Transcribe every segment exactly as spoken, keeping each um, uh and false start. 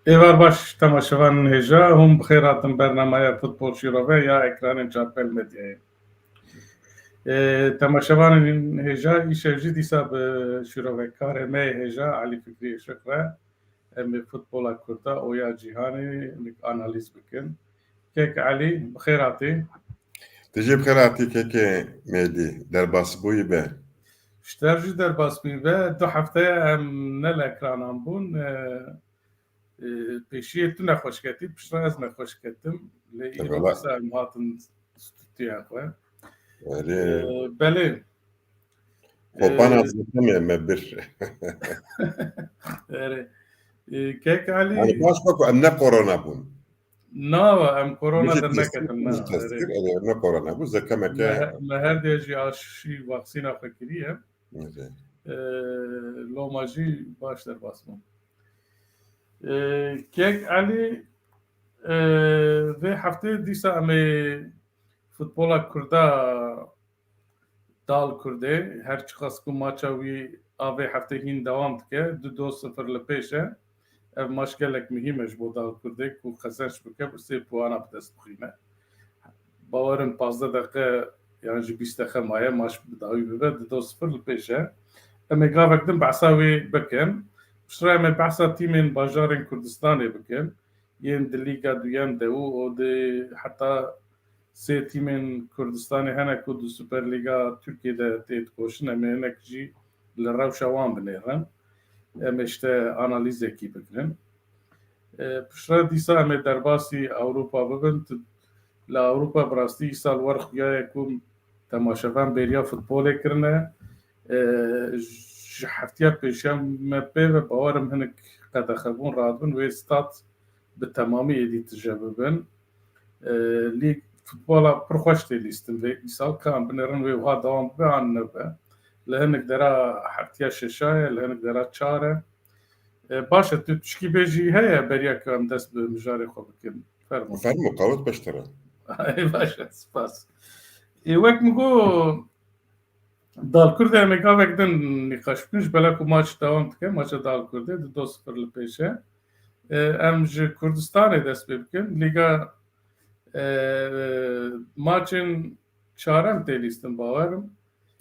Êvar baş temaşevanên hêja, hûn bi xêr hatin bernameya Futbol Şîrove ya ekranên Çarpel Medyayê. Ê, temaşevanên hêja, îşev jî dîsa bi şîrovekarê me yê hêja Elî Fikrî Işiq re em ê futbola Kurda û ya cîhanê hinek analîz bikin. Kek Elî, bi xêr hatî. Tu jî bi xêr hatî kekê Mêdî, derbasbûyî be. Ji te jî derbasbûyî be. Du hefte ye em ne li ekranan bûn. E, e, pêşiyê tu nexweş ketî, piştre ez nexweş ketim. Lê îro dîsa em hatin stûdyoya xwe. Erê. E, belê. Kopana Ee, zikamê me bir. Erê. Ee, Kek Elî. Yani baş bak, em ne korona bûn. Na, em korona derneketin, na. Erê, ne korona bû, zekemeke. Me, me her diye jî aşî vaksîna xwe kiriye. Erê. Ee, loma jî baş derbas bûn. Ee, Kek Elî, ee, vê heftê dîsa em ê futbola Kurda dal Kurdê, her çiqas ku maça wî a vê heftê hîn dewam dike, du do sifir li pêş e. Ev maç gelek muhîm e ji bo dal Kurdê ku qezenç bike, bi sê puana bi dest bixîne. Bawerim pazdeh deqe yan jî bîst deqe maye maç bi dawî bibe, du do sifir li pêş e. Em ê gavek din behsa wî bikin. Piştre em ê behsa tîmên bajarên Kurdistanê bikin. Yên di Lîga Duyem de û, û di heta sê tîmên Kurdistanê hene ku di Super Lîga Tirkiyê de tê dikoşin, em ê hinek jî li rewşa wan binêrin. Em ê ji te analîzekî bigirin. E, piştre dîsa em ê derbasî Ewropa bibin. Tu, li Ewropa bi rastî îsal wer xuya ye ku temaşevan bêriya futbolê kirine. E, ji heftiya pêşiya me pê ve bawerim hinek qedexebûn radibin wê stad bi temamî êdî tije bibin. E, lîg futbola pir xweş tê lîstin vê îsal, ka em binêrin wê wiha dewam bibe an nebe. Li hinek dera heftiya şeşa ye, li hinek dera çar e. E, baş e, tu tişkî bêjî heye beriya ku em dest bi mijarê xwe bikin? Fermo. Fermo, qawet beştera. Ay, baş e, spas. E, wek min got, Dal Kurdê em ê gavek din nîqaş bikin, ji bela ku maç dewam dike, maça Dal Kurdê du do sifir li pêş e. E, em ji Kurdistanê dest pê bikin. Lîga, e, maçên çarem tê lîstin bawerim.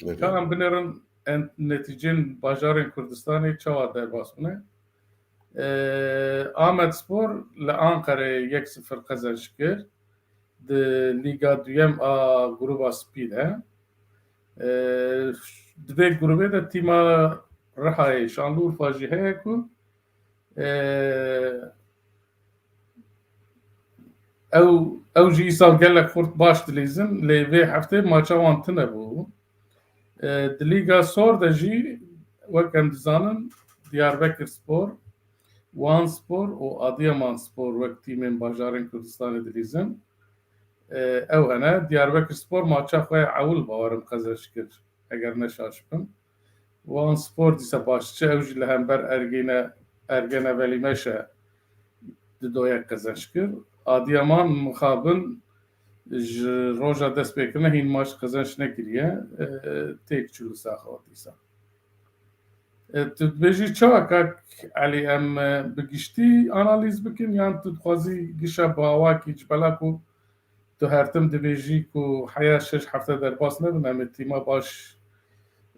Evet. Ka em binêrin en-, netîcên bajarên Kurdistanê çawa derbas bûne. E, Amedspor li Anqereyê yek sifir qezenç kir. Di Lîga Duyem a Gruba Spî de. E, di vê grûbê de tîma Rihayê, Şanlıurfa jî heye ku, e, ew, ew jî îsal gelek xurt baş dilîzin, lê vê heftê maça wan tune bû. E, di Lîga Sor de jî, wek em dizanin, Diyarbekir Spor, Wan Spor û Adiyaman Spor wek tîmên bajarên Kurdistanê dilîzin. E, ew hene. Diyarbekir Spor maça xwe ya ewil bawerim qezenç kir, eger ne şaş bim. Wan Spor dîsa baş diçe, ew jî li hember Ergîne, Ergene Velîmeşe di doyek qezenç kir. Adiyaman mixabin ji roja destpêkirine hîn maç qezenç nekiriye, e, têk çû li saxa dîsa. E, tu dibêjî çawa kak Elî, em, e, bi giştî analîz bikin, yan tu dixwazî gişa bi awakî ji bela ku tu her tim dibêjî ku heya şeş hefte derbas nebin, em ê tîma baş,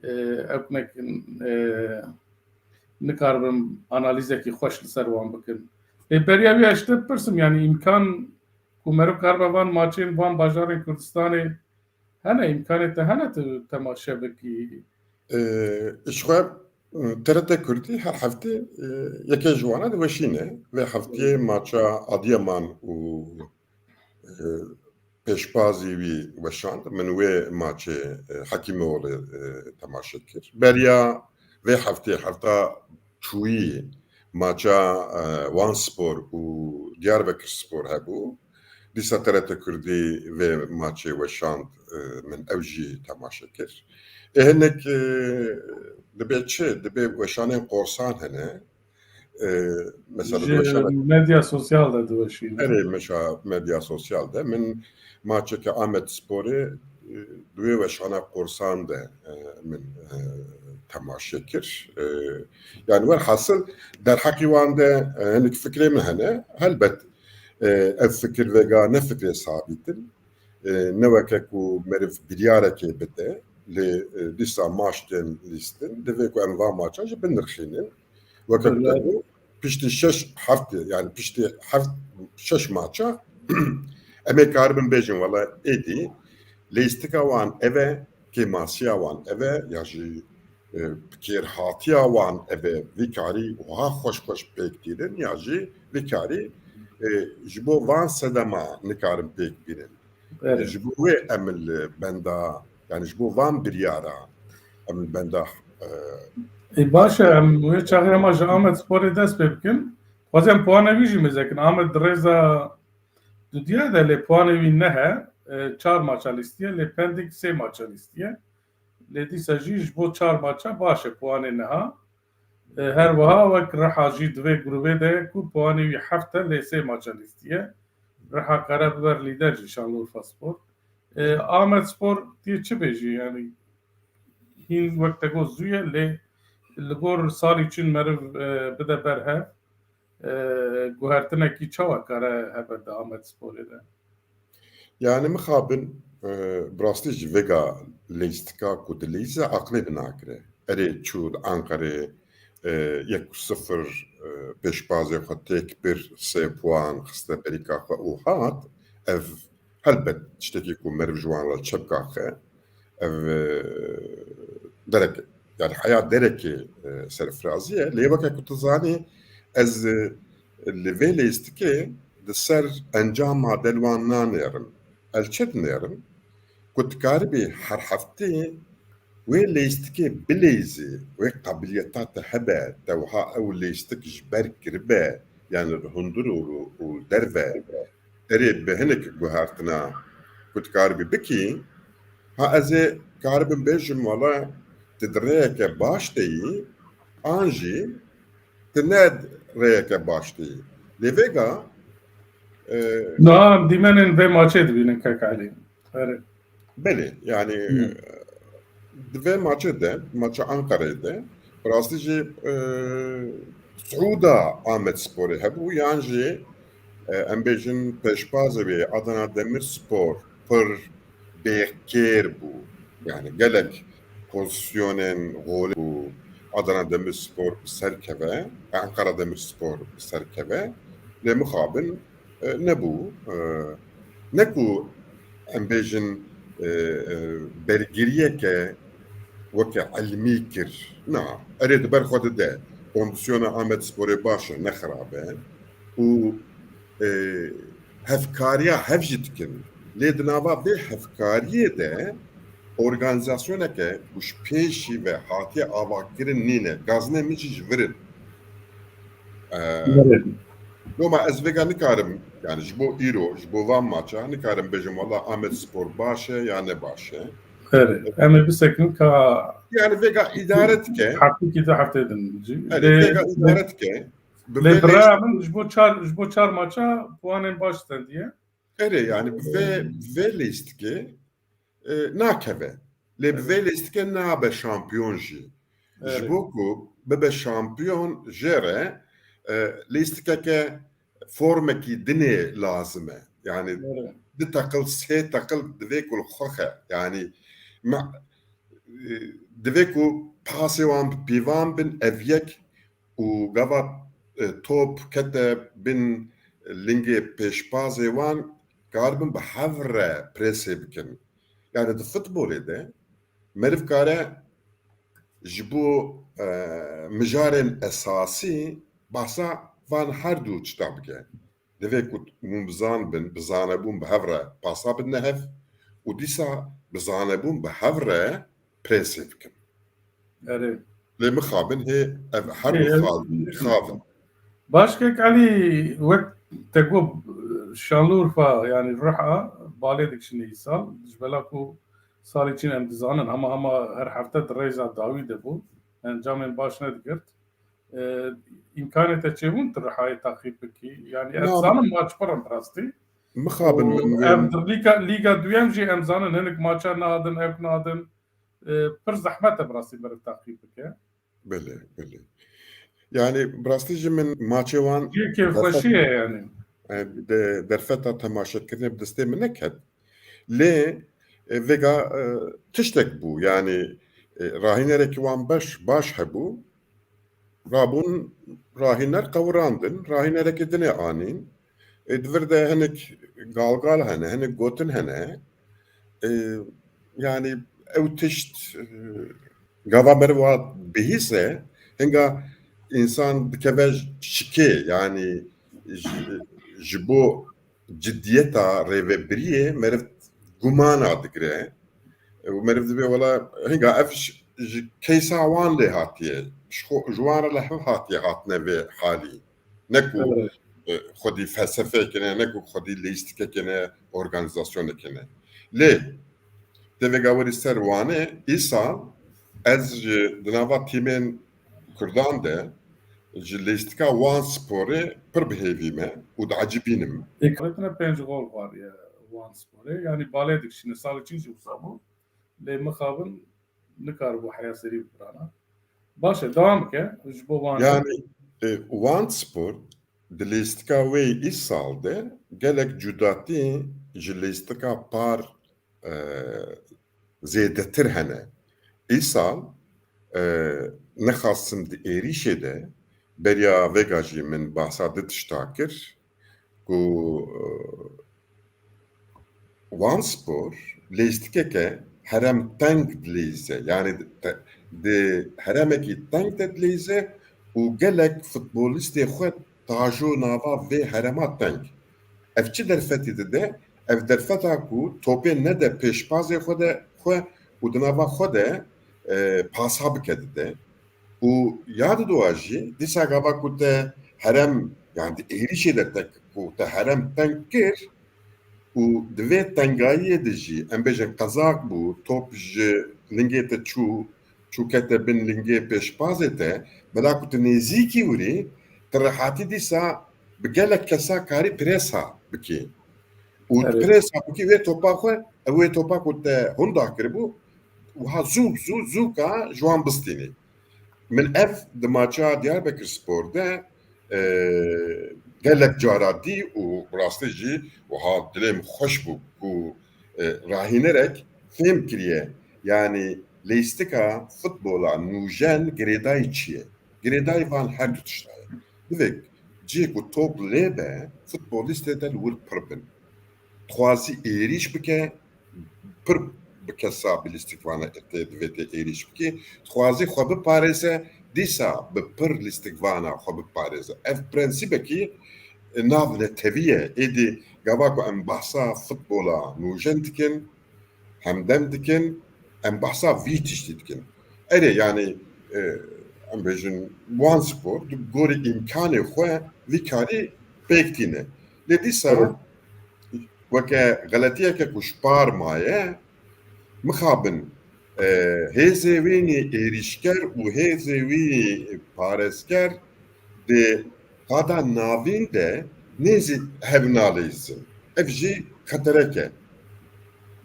e, ew nekin, e, nikaribin analîzekî xweş li ser wan bikin. Lê beriya wî ez ji te bipirsim, yanî îmkan ku meriv karibe van maçên van bajarên Kurdistanê hene, îmkanê te hene tu temaşe bikî? Ee, ji xwe, T R T Kurdî her heftê, e, yeke ji wana diweşîne. Vê heftiyê maça Adiyaman û, e, pêşbazî wî weşand. Min wê maçê, e, Hekîmoğlu, e, temaşe kir. Beriya vê heftê, hefta çûyî maça, e, Wan Spor û Diyarbekir Spor hebû. Dîsa T R T Kurdî vê maçê weşand, e, min ew jî temaşe kir. Ê hinek, e, dibê çi? Dibê weşanên qorsan hene. E, mesela Ji weşana medya sosyal de diweşîne. Erê, meşa medya sosyal de. Min maçeke Amedsporê, e, di wê weşana qorsan de, e, min, e, temaşe kir. E, yani welhasil derheqî wan de, e, hinek fikrê min hene. Helbet, e, ev fikir vega ne fikrê sabît in. E, ne weke ku meriv biryarekê bide, lê, e, dîsa maç tên lîstin, divê ku em van maça jî binirxînin. Weke ku te got, piştî şeş heftê, yani piştî heft, şeş maça, em ê karibin bêjin, wela êdî lîstika wan ev e, kêmasiya wan ev e, ya jî, e, bi kêrhatiya wan ev e, vî karî wiha xweş xweş pêk tînin, ya jî vî karî, e, ji bo van sedema nikarin pêk bînin. Evet. Ji bo wê em li benda, yani ji bo van biryara em li benda, e, Ê, baş e, em wê çaxê hema ji Amed Sporê dest pê bikin. Xwazem puanê wî jî mêze kin. Amed di rêza dudiya de lê puanê wî nehe, e, çar maça lîstiye, lê Pendik sê maça lîstiye. Lê dîsa jî ji bo çar maça baş e puanê niha. E, her wiha wek Riha jî di vê grûbê de ku puanê wî heft e, lê sê maça lîstiye. Riha kare biber lîder jî Şanlıurfa Spor. E, Amed Spor tê çi bêjî, yani hîn wek te got zû ye, lê li gor salî çin meriv, e, bide ber hev, e, guhertinekî çawa kare hebe di Amed Sporê de? Yani mixabin, e, bi rastî ji vêga lîstika ku dilîze aqilê binakire. Erê çû li Anqerê, e, yek sifir, e, pêşbazê xwe têk bir, sê puan xiste berîka xwe û hat. Ev helbet tiştekî ku meriv ji wan re çepka xe. Ev, e, derek, yani heya derekê, e, serfirazî ye. Lê weke ku tu zanî, ez, e, li vê lîstikê di ser encama delwan nanêrim. Ez çi dinêrim? Ku dikaribî her heftê wê lîstikê bilîzî, wê qabiliyeta te hebe, te wiha ew lîstik ji ber kiribe, yani li hundir û, û derve. Erê bi hinek guhertina ku dikaribî bikî, ha ez ê karibim bêjim, wala tu di rêyeke baş de yî, an jî tu ne rêyeke baş de yî. Lê vêga, e, Niha em dîmenên vê maçê dibînin kek Elî. Erê. Belê, yani, Hı. di vê maçê de, maça Ankara'yê de, bi rastî jî, e, siûda Amed Sporê hebû, yan jî, e, em bêjin pêşbazê wê Adana Demirspor pir bêkêr bû. Yani gelek pozisyonên golê bû Adana Demirspor bi ser keve, Ankara Demirspor bi ser keve. Lê mixabin, e, nebû. E, ne ku em bêjin, e, e, bergiriyeke weke ilmî kir. Na, erê di ber xwe dide. Kondisyona Amed Sporê baş e, ne xirab e. Û, e, hevkariya hev jî dikin. Lê di nava vê hevkariyê de organîzasyoneke ku ji pêşî ve hatiye avakirin nîne. Gazinê min jî ji vir in. Ee, Evet. Loma ez vêga nikarim, yani ji bo îro, ji bo van maça nikarim bêjim, wala Amed Spor baş e ya ne baş e. Evet. Em ê bisekin ka Yani vêga îdare dike. Haftekî du heftê din jî. Evet, Lê, vêga îdare dike. Bi lê vê bi raya lêst- min ji bo çar, ji bo çar maça puanên baş stendiye. Erê, yani bi vê, vê lîstikê, e, nakeve. Lê bi vê lîstikê nabe şampiyon jî. Erê. Ji bo ku bibe şampiyon jê re, e, lîstikeke formekî dinê lazim e. Yani Erê. du teqil, sê teqil divê ku li xwe xe. Yani me, e, divê ku pasê wan bi pîvan bin, ev yek û gava, e, top kete bin lingê pêşbazê wan, karibin bi hev re presê bikin. Yani di futbolê de meriv kare ji bo, e, mijarên esasî bahsa van her du tişta bike. Divê ku hûn bi zan bin, bi zanebûn bi hev re pasa bidine hev û dîsa bi zanebûn bi hev re presê bikin. Erê. Lê mixabin hê ev her Ê, du ev xav-, xav in. Baş kek Elî, wek te got, Şanlıurfa, yani Riha, balê dikişin îsal. Ji bela ku salê çin em dizanin, hema hema her hefte di rêza dawî de bû. Encamên baş nedigirt. E, îmkanê te çêbûn tu Rihayê taqîb bikî? Yani ez Na, dizanim maç pir in bi rastî. Mixabin Û min ev wê di lîga, lîga duyem jî em zanin hinek maça nadin, ev nadin. e, pir zehmet e bi rastî meriv taqîb bike. Belê, belê. Yani bi rastî jî min maçê wan Yê kêfxweşî ye yani. e, de, derfeta temaşekirinê bi destê min neket. Lê e, vêga e, tiştek bû. Yani e, rahînerekî wan beş, baş hebû. Rabûn rahîner qewirandin, rahînerekî dinê anîn. E, di vir de hinek galgal hene, hinek gotin hene. E, yani ew tişt e, gava meriv wa bihîse, hinga însan dikeve şikê, yani ji, ji bo ciddiyeta rêvebiriyê meriv gumana digire. E, û meriv dibe wela hinga ev ji, ji keysa wan lê hatiye, ji xwe, ji wan re li hev hatiye hatine vê halî. Ne ku Evet. e, xwedî felsefeyekê ne, ne ku xwedî leyîstikekê ne, organîzasyonekê ne. Lê devêga werî ser Wanê îsal ez ji di nava tîmên Kurdan de ji leyîstika Wan Sporê pir bi hêvî me û diecibînim. Êkretine pênc gol xwariye Wan Sporê. Yani balê dikişîne, salê çîn jî wisa bû. Lê mixabin nikaribû heya serî bibirana. Baş e, dewam bike. Ji bo Wan Yani e, Wan Spor di leyîstika wê îsal de gelek cudatî ji leyîstika par e, zêdetir hene. Îsal e, nexasim di êrîşê de beriya vêga jî min bahsa di tişta kir ku e, Wan Spor leyîstikeke herem teng dileyîze, yani di, di heremekî teng de dileyîze û gelek futbolîstê xwe tajo nava vê herema teng. Ev çi derfetî dide? Ev derfeta ku topê nede pêşbazê xwe de xwe û di nava xwe de e, pasa bike dide. Û ya didoa jî dîsa gava ku te herem, yani di êrîşê de te ku te herem teng kir û di vê tengayiyê de jî em bêjin qezak bû, top ji lingê te çû, çû kete bin lingê pêşbazê te, bela ku tu nêzîkî wirî, tu rehatî dîsa bi gelek kesa karî presa bikî. Û tu Evet. presa bikî wê topa xwe, ew wê topa ku te hunda kiribû, wiha zû, zû, zûka ji wan bistînî. Min ev di maça Diyarbekir Spor de e, gelek cara dî û bi rastî jî wiha dilê min xweş bû ku e, rahînerek fêm kiriye. Yani leyîstika futbola nûjen girêdayî çi ye? Girêdayî van her du tişta ye. Divê cihê ku top lê be, futbolîstê te li wir pir bin. Dixwazî êrîş bike, pir bi kesa bi lîstikvana tê divê tê êrîş bikî. Dixwazî xwe biparêze, dîsa bi pir lîstikvana xwe biparêze. Ev prensîbekî e, navnetewî ye. Êdî gava ku em behsa futbola nûjen dikin, hemdem dikin, em behsa vî tiştî dikin. Erê, yani e, em bêjin Wan Spor di gorî îmkanê xwe vî karî pêk tîne. Lê dîsa Evet. weke xeletiyeke ku ji par maye, mixabin e, hêzê wî êrîşker û hêzê wî parêzker di qada navîn de nêzî hev naleyîzin. Ev jî xeterek e.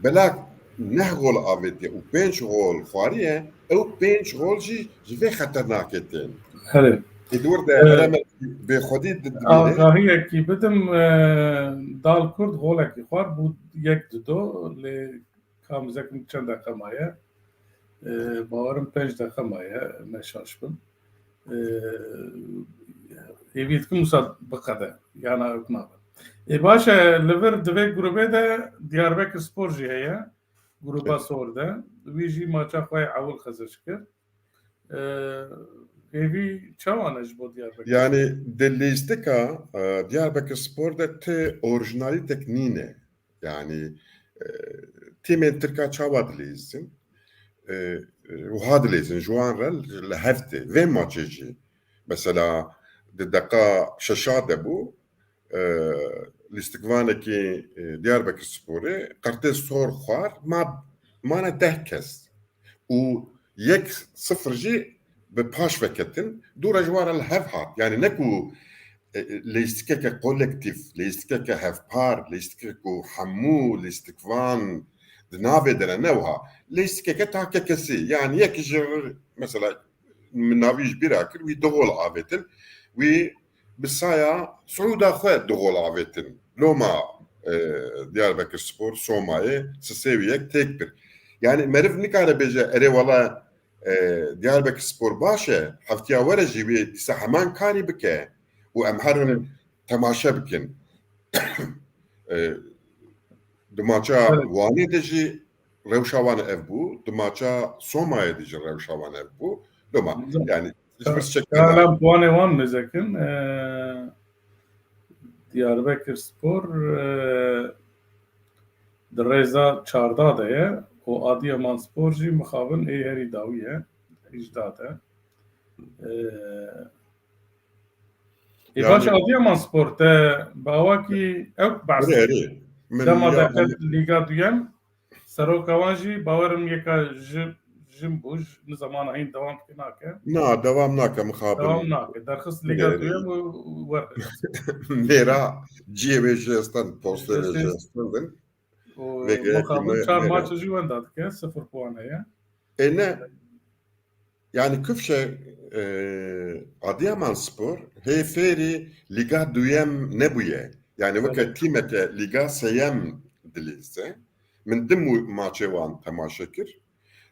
Bela neh gol avêtiye û pênc gol xwariye, ew pênc gol jî ji vê xeternakê tên. Herê. Ê di wir de Evet. heremekî bêxwedî di- dibîne. Agahiyekî bidim, e, Dal Kurd golekî xwar bû yek dido, lê kamizek min çend deqe maye. E, bawerim pênc deqe maye, me şaş bim. E, hêvî dikim wisa biqede, yana ew nabe. Ê baş e, li vir di vê grûbê de Diyarbekir Spor jî heye. Grûba Evet. Sor de. Wî jî maça xwe yê ewil xeziş kir. E, hêvî çawa ne ji bo Diyarbekir? Yani di lîstika e, Diyarbekir Spor de ti orijinalîtek nîne. Yani e, tîmên Tirka çawa dilîzin? E, e, wiha dilîzin, ji wan re li hev tê. Vê maçê jî. Mesela di deqa şeşa de bû, e, lîstikvanekî e, Diyarbekir Sporê qertê sor xwar, ma mane deh kes. Û yek sifir jî bi paş veketin, dû re ji wan re li hev hat. Yani ne ku e, e, leyîstikeke kolektîf, leyîstikeke hevpar, leyîstikeke ku hemû leyîstikvan Di navê de ne, ne wiha. Lêstikeke takekesî. Yani yek ji, mesela, min navî ji bîra kir, wî du gol avêtin. Wî bi saya siûda xwe du gol avêtin. Loma, e, Diyarbekir Spor, Somayê, sisê wî yek têk bir. Yani meriv nikare bêje, erê wala, e, Diyarbekir Spor baş e, heftiya were jî wê dîsa heman karî bike û em herin temaşe bikin. E, di maça Evet. Wanê de jî rewşa wan ev bû, di maça Somayê de jî rewşa wan ev bû. Loma, Güzel. yani, hiç bir çekme Hala puanê wan nêzekin, e, Diyarbekir Spor, e, di rêza çarda de ye û Adiyaman Spor jî mixabin ê herî dawî ye, hejda de. E, Ê Yani baş Adiyaman Spor te bi awakî ew behs Erê, erê. Min dema ya derket Lîga Duyem, seroka wan jî bawerim yeka ji, jin bû, ji, ni zamana hîn dewam dike nake. Na, dewam nake, mixabin. Dewam nake. Derxist Lîga Erê. Duyem û, û werdigirt. Mêra ciyê wê jê estan, postê wê Jê jê estan. estan. Û Vê mixabin me-, çar me-, maçê jî wenda dike, sifir puan heye. Ê ne, yani kifşe, e, Adiyaman Spor hê fêrî Lîga Duyem nebûye. Yani weke Evet. tîmeke Lîga Seyem dilîze. Min du mu-, maçê wan temaşe kir.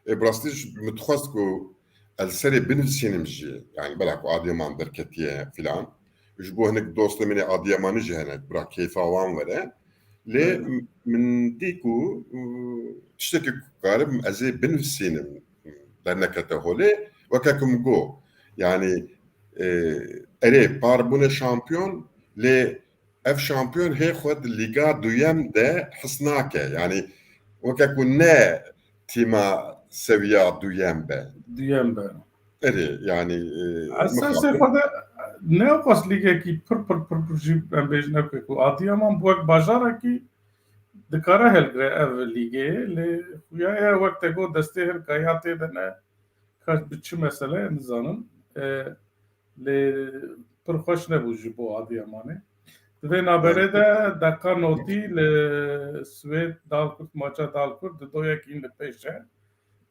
E, bi rastî ji min dixwest ku ez serê binivîsînim jî. Yani bela ku Adiyaman derketiye filan. Ji bo hinek dostê min ê Adiyamanî jî hene, bira kêfa wan were. Lê Evet. m-, min dî ku, û, tiştekî ku karim ez ê binivîsînim dernekete holê, weke ku min got. Yani, e, erê, par bûne şampiyon, lê ev şampiyon hê xwe di Lîga Duyem de his nake. Yani weke ku ne tîma seviya duyem be. Duyem be. Erê, yani, e, Esasê mixabin. Xwe de ne ew qas lîgekî pir, pir, pir, pir jî em bêjin ew ku Adiyaman bi wek bajarekî dikare hilgire ev lîgê, lê xuya ye wek te got destê hin ka ya tê de ne, ka bi çi mesele nizanim. E, lê pir xweş nebû ji bo Adiyamanê. Di vê naberê de deqa notî li Swêd Dalkurt, maça Dalkurt di do yek hîn li pêş e.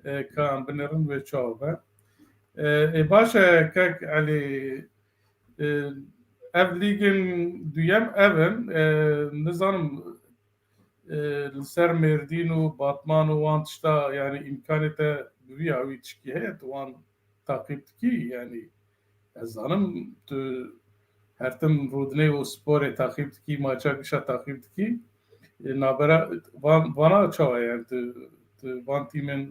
E, ka em binêrin wê çawa be. E, ê baş e, kek Elî, e, ev lîgên duyem ev in. E, nizanim, e, li ser Mêrdîn û Batman û wan tişta, yani îmkanê te bi vî awî tişkî heye, tu wan taqîb dikî, yani ez zanim tu her tim rûdinê û sporê taqîb dikî, maça gişa taqîb dikî. E, nabera van, vana çawa yani tu, tu van tîmên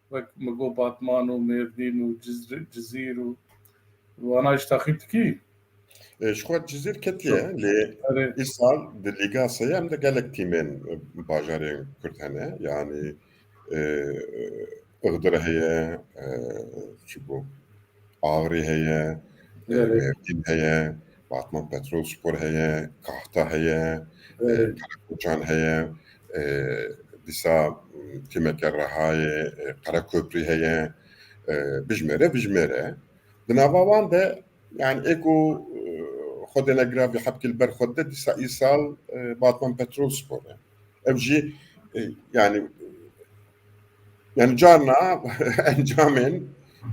wek min got Batman û Mêrdîn û Cizr-, Cizîr û vana jî taqîb dikî? E, ji xwe Cizîr ketiye, Çok. lê Erê. îsal di Lîga Seyem de gelek tîmên, e, bajarên Kurd hene. Yani, e, Iğdir heye, e, çi bû? Ağrı heye, e, Erê. Mêrdîn heye, Batman Petrolspor heye, Kahta heye, e, Erê. Karakoçan heye, e, dîsa, m, tîmeke Rehayê, e, Karaköprü heye, e, bijmêre, bijmêre. Di nava wan de, yani, ê ku, e, xwe dêne giravî hebkî li ber xwe de, dîsa îsal, e, Batman Petrolspor e. Ev jî, e, yani, yani carna encamên,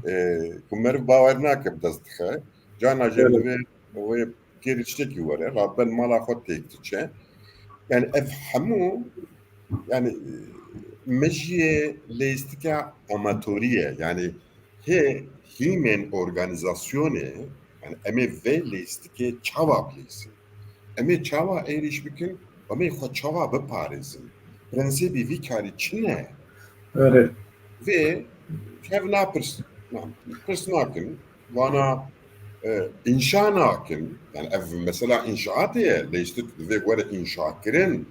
e, ku meriv bawer nake bi dest dixe. Carna jî Evet. divê wê kêrî tiştekî were, radben mala xwe têk diçe. Yani ev hemû, yani, mejiyê lêstika amatorî ye. Yani hê hîmên organizasyonê, yani em ê vê lêstikê çawa bilîzin? Em ê çawa êrîş bikin? Em ê xwe çawa biparêzin? Prensîbî vî karî çi ne? Erê. Vê hev napirs-, na-, pirs nakin. Vana, e, înşa nakin. Yani ev mesela înşaatê ye. Lêstik divê were înşa kirin.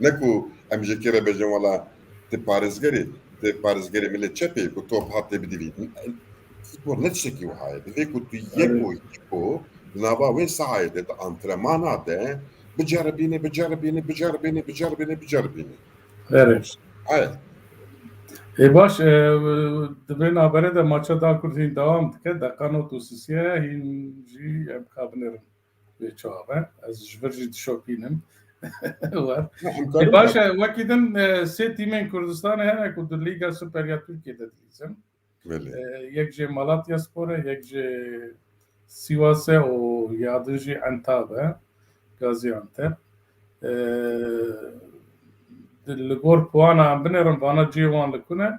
Ne ku em ji kê re bêjin, wela ti parêzgerê, ti parêzgerê milê çepê ku top hat tê bidivî. Futbol ne tiştekî wiha ye. Divê ku tu yek Evet. û yek û di nava wê sahayê de, di antrenmana de biceribînî, biceribînî, biceribînî, biceribînî, biceribînî. Erê. Hayır. Ê baş, e, di vê naberê de maça Dalkurt hîn dewam dike. Deqa nod û sisiye hîn jî em ka binêrin. Vê çawa be? Ez ji vir jî dişopînim. Wer. E, baş e, wekî din, e, sê tîmên Kurdistanê hene ku di Lîga Super ya Tirkiyê de dilîzin. Belê. E, yek jê Malatya Spor e, yek jê Sîwas e û ya din jî Entab e, Gaziantep. E, di, li gor puana em binêrin, vana cihê wan li ku ne.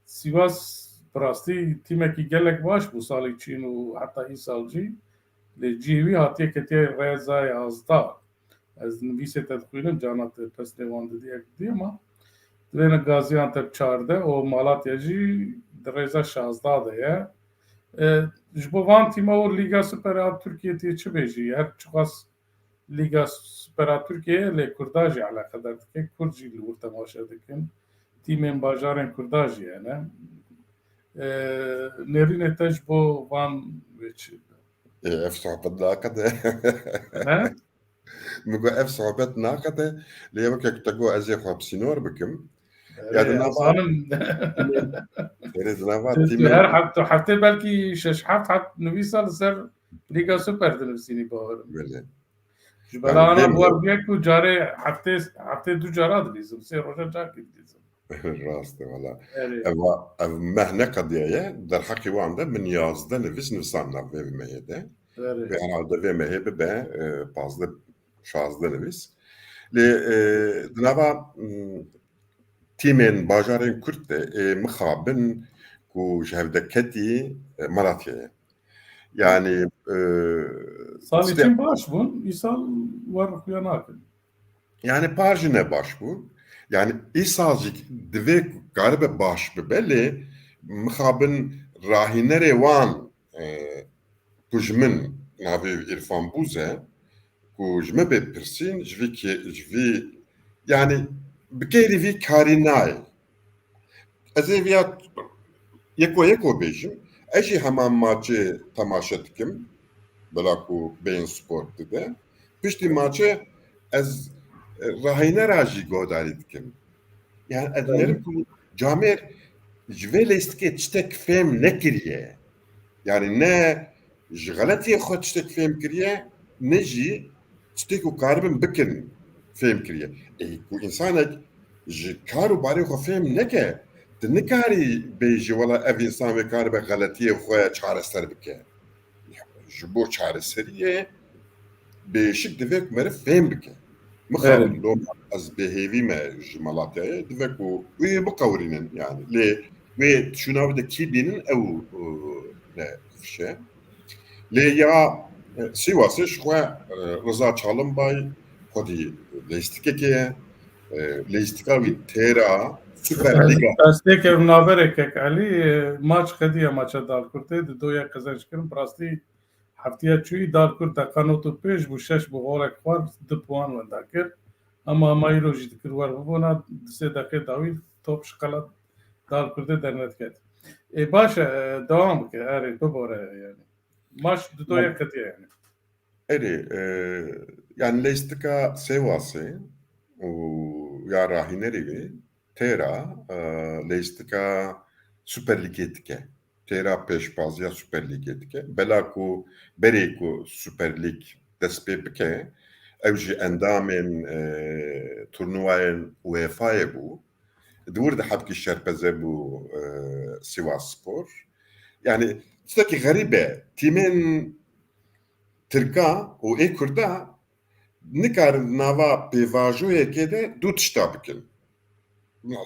Sîwas bi rastî tîmekî gelek baş bû salê çîn û heta îsal jî. Lê cihê wî hatiye ketiye rêza yazdeh. Ez nivîsê te dixwînim, cana te pesnê wan didî, ek didî, ama divêne Gaziantep çardeh û Malatya jî di rêza şazdeh de ye. E, ji bo van tîma û Lîga Super a Tirkiyê tê çi bêjî? Her çiqas Lîga Super a Tirkiyê lê Kurda jî eleqedar dike, Kurd jî li wir temaşe dikin. Tîmên bajarên Kurda jî hene. E, nêrînê te ji bo van wê çi? Ê, ev sohbet naqede. He? Min got, ev sohbet naqede. Lê weke ku te got, ez ê xwe bi sînor bikim. Erê, ya di nava, zanim. Erê, di nava tu, tu tîmê her heft-, tu heftê belkî şeş heft heb nivîsa li ser Lîga Super dinivîsînî, bawerim. Belê. Ji bela ana bi wan bûye ku carê heftê, heftê du cara dilîzim, sê roja carekê dilîzim. Rast e wala. Erê. Ev, ev meh neqediyaye, derheqê wan de min yazdeh nivîs nivîsan nav vê mehê de. Erê. Vê herhalde vê mehê bibe, e, pazdeh, şazdeh nivîs. Lê, e, di nava, m, tîmên bajarên Kurd de, ê mixabin ku ji hevdeketî, e, Malatyayê. Yani, e, salê işte çin baş bûn, îsal wer xuya nakin. Yani par jî ne baş bû. Yani îsal jî divê karibe baş bibe, lê mixabin rahînerê wan, e, ku ji min navê Îrfan Bûz e, ku ji me bê pirsîn, ji vî kê-, ji vî, yani bi kêrî vî karî nayê. Ez ê viya yeko yeko bêjim. Ez jî heman maçê temaşe dikim. Bila ku Beyin Sport dide. Piştî maçê ez, e, rahînera jî guhdarî dikim. Yani ez dinerim ku camêr ji vê lêstikê tiştek fêm nekiriye. Yani ne ji xeletiyê xwe tiştek fêm kiriye, ne jî tiştê ku karibin bikin fêm kiriye. Ê, ku însanek ji kar û barê xwe fêm neke, tu nikarî bêjî, wela ev însan vê karibe xeletiyê xwe çareser bike. Ji bo çareseriyê bêşik divê ku meriv fêm bike. Mixabin loma ez bêhêvî me ji Malatyayê, divê ku wê biqewirînin yani. Lê wê şûna wê de kî bînin ew, e, ne fiş e. Lê ya, e, Sîwasê ji xwe, e, Riza Çalinbay xwedî lêstikekê ye. E, lêstika wî têra Super Lîga. Ez têkevim navberê kek Elî, e, maç xwedî ye maça Dalkurtê, di doya qezenc kirin. Bi rastî heftiya çûyî Dalkurt deqa nod û pênc bû, şeş bû, golek xwar, du puan wenda kir. Ama, ama îro jî dikir wer bibûna, di sê deqê dawî top ji qelat Dalkurtê dernediket. Ê, baş e, e, dewam bike, erê, bibore yani. Maç di doya ketiye yani. Erê, e, yani lêstika Sêwasê û ya rahînerê wê têra, e, lêstika Super Lîgê dike. Têra pêşbaziya Super Lîgê dike. Bela ku berê ku Super Lîg dest pê bike, ew jî endamên, e, turnuvayên UEFA'yê bû. Di wir de hebkî şerpeze bû, e, Sivas Spor. Yani tiştekî xerîb e. Tîmên Tirka û ê Kurda nikarin nava pêvajoyekê de du tişta bikin.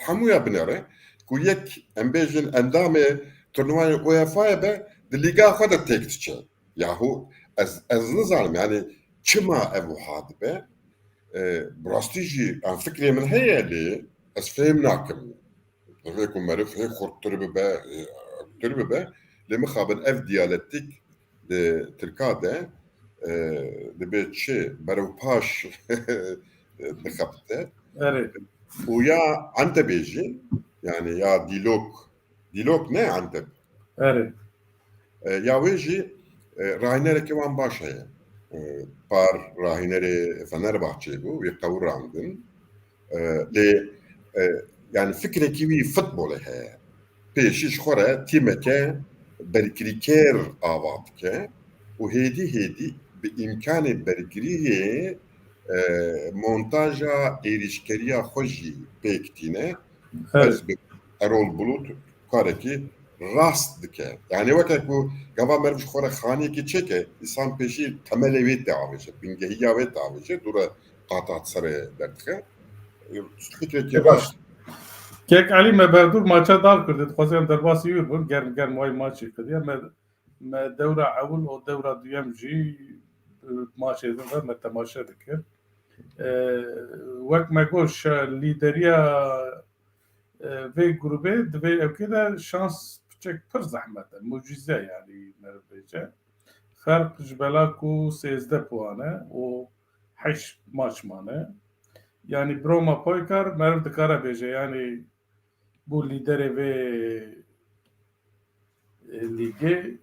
Hemûya binêre ku yek, em bêjin, endamê turnuvayê UEFA'yê be, di lîga xwe de têk diçe. Yahu ez, ez nizanim, yani çima ev wiha dibe? E, bi rastî jî em fikrê min heye, lê ez fêm nakim. Divê ku meriv hê xurttir bibe, hê ewtir bibe. Lê mixabin ev diyalektîk di Tirka de, e, dibe çi, berewpaş dixebite. Erê. Û ya Entebê jî, yani ya Dîlok, Dîlok ne Enteb. Erê. E, ya wê jî, e, rahînerekî wan baş heye. E, par rahînerê Fenerbahçeyê bû, wî qewirandin. E, lê, e, yani fikrekî wî futbolê heye. Pêşî ji xwe re tîmeke bergirîkêr ava dike û hêdî hêdî bi îmkanê bergiriyê, e, montaja êrîşkeriya xwe jî pêk tîne. Evet. Ez bi Erol Bulut karekî rast dike. Yani weke ku gava meriv ji xwe re xaniyekê çêke, însan pêşî temelê wê tê avêje, bingehiya wê tê avêje, dû re qata serê derdixe. Fikrekî rast. Kek Elî, me berdûr maça Dalkurdê, dixwazin derbasî wî bûn, germ germ way maçê kiriye. Me, me dewra ewil û dewra duyem jî, e, maçê din ve me temaşe dikir. E, wek me got, şe-, lîderiya, e, vê grûbê di vê ewkê de şans piçek pir zehmet e, mucîze yani meriv bêje. Ferq ji bela ku sêzdeh puan e û heşt maç mane. Yani Broma Poykar meriv dikare bêje, yani bû lîderê vê, e, lîgê,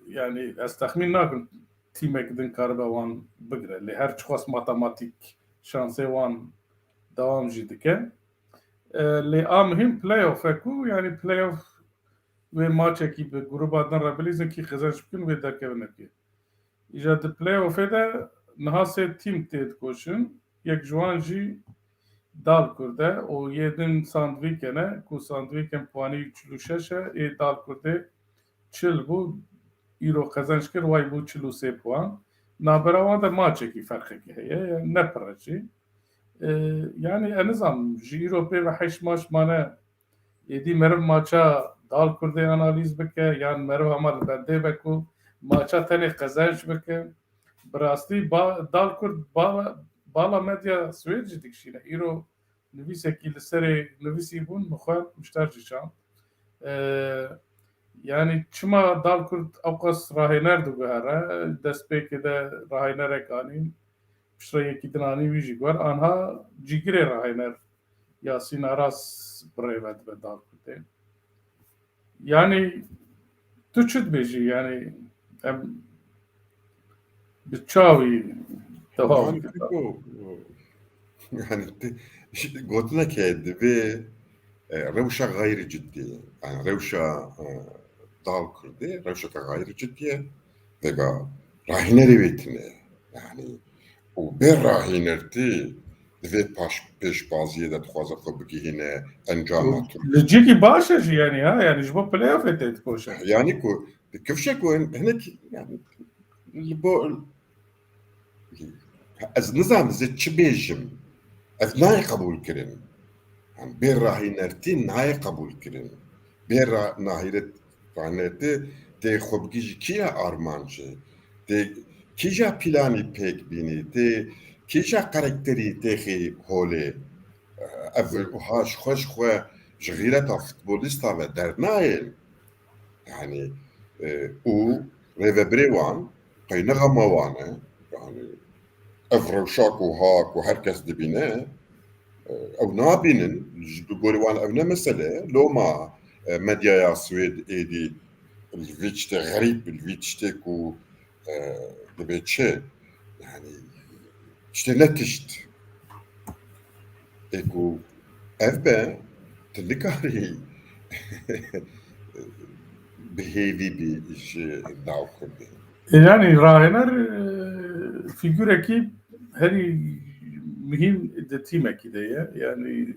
yani ez texmîn nakim tîmek din karibe wan bigire. Lê her çiqas matematîk şansê wan dewam jî dike. E, lê a muhîm playoff e ku, yani playoff wê maçekî bi grûba din re bilîzin, kî qezenc bikin wê derkevine pê. Îja di playoffê de niha sê tîm tê dikoşin. Yek ji wan jî Dalkurd e û yê din Sandviken e, ku Sandviken puanî çil û şeş e, ê Dalkurdê çil bû, îro qezenc kir, way bû çil û sê puan. Navbera wan de maçekî ferqekî heye, yani ne pir e jî. E, yani ez nizanim, ji îro pê ve heşt maç mane, êdî meriv maça Dalkurdê analîz bike, yan meriv hema li bendê be ku maça tenê qezenc bike. Bi rastî ba-, Dalkurd bala, bala medya Swêd jî dikişîne. Îro nivîsekî li serê nivîsî bûn, min xwe mişter jî çand. E, yani çima Dalkurd ewqas rahêner diguhere? Destpêkê de rahênerek anîn, piştre yekî din anî, wî jî guher. Anha cîgirê rahêner Yasîn Aras bi rê ve dibe Dalkurdê. Yani tu çi dibêjî? Yani em bi çawî dewam Yani bikin? Fiko, yani ti, gotineke divê, e, rewşa xeyrî cidî, yani rewşa, e, Dalkurdê, rewşeke xeyrî cidî ye. Vega rahînerê wê tune. Yani û bê rahînertî di vê paş-, pêşbaziyê de dixwaze xwe bigihîne encama Û Tirk. Li cihekî baş e jî yani ha, yani ji bo playoffê tê dikoşe. Yani ku di kifşe ku hin-, hinek yani li bo ez nizanim ez ê çi bêjim. Ev nayê qebûl kirin. Yani bê rahînertî nayê qebûl kirin. Bê ra-, nahîret Rahînertî tê xwe bigihî ji kîja armancê, tê kîja planî pêk bînî, tê kîja karakterî têxî holê. Ev wiha ji xwe ji xwe ji xîreta futbolîsta ve dernayên. Yani, e, û rêvebirê wan qey ne xema wan e. Yani, ev rewşa ku ha, ku her kes dibîne, e, ew nabînin, ji, bi gorî wan ev ne mesele ye. Loma, e, medyaya Swêd êdî li vî tiştê xerîb, li vî tiştê ku, e, dibê çi? Yani, tiştê ne tişt. Ê ku ev be, tu nikarî bi hêvî bî ji nav Kurdê. E, yani rahêner, e, fîgurekî herî muhîm di tîmekî de ye. Yani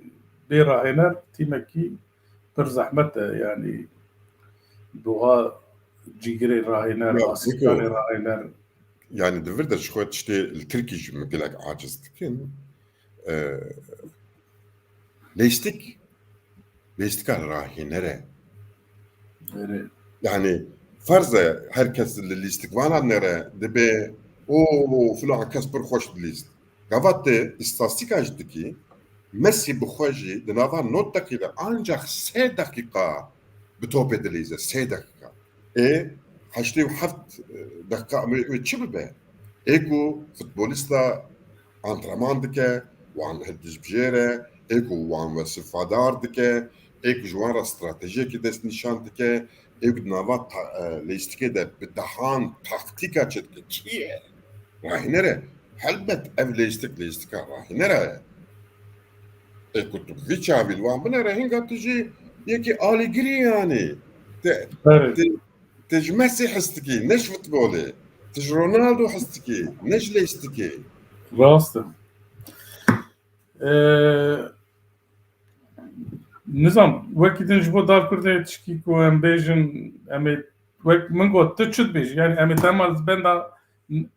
bê rahêner tîmekî pir zehmet e. Yani doğa cîgirê rahêner, Ya, asîkanê Fiko, rahêner. Yani di vir de ji xwe tiştê li Tirkî jî min gelek aciz dikin. E, lêstik, lêstika rahêner e. Erê. Yani ferz e her kes li lîstikvana nere dibê, o, filan kes pir xweş dilîst. Gava te îstastîka jî dikî, Mesî bi xwe jî di nava nod deqî de ancax sê deqîqa bi topê dilîze, sê deqîqa. Ê heştê û heft deqîqa wê, wê çi bibe? Ê ku futbolîsta antrenman dike, wan hildizbijêre, ê ku wan wesifadar dike, ê ku ji wan re stratejiyekî destnîşan dike, ê ku di nava ta-, e, lêstikê de bi dehan taktîka çêdike. Kî ye? Rahîner e. Helbet ev lêstik, lêstika rahînera ye. Ê ku tu bi vî çavî li wan binere, hinga tu jî yekî alîgirî yanî. Te, Erê. te, te ji Mesî hez dikî, ne ji futbolê. Tu ji Ronaldo hez dikî, ne ji lêstikê. Rast e. Ee, Nizam, wekî din ji bo Dal Kurdê tişkî ku em bêjin, em ê, wek min got, tu çi dibêjî? Yani em ê dema li benda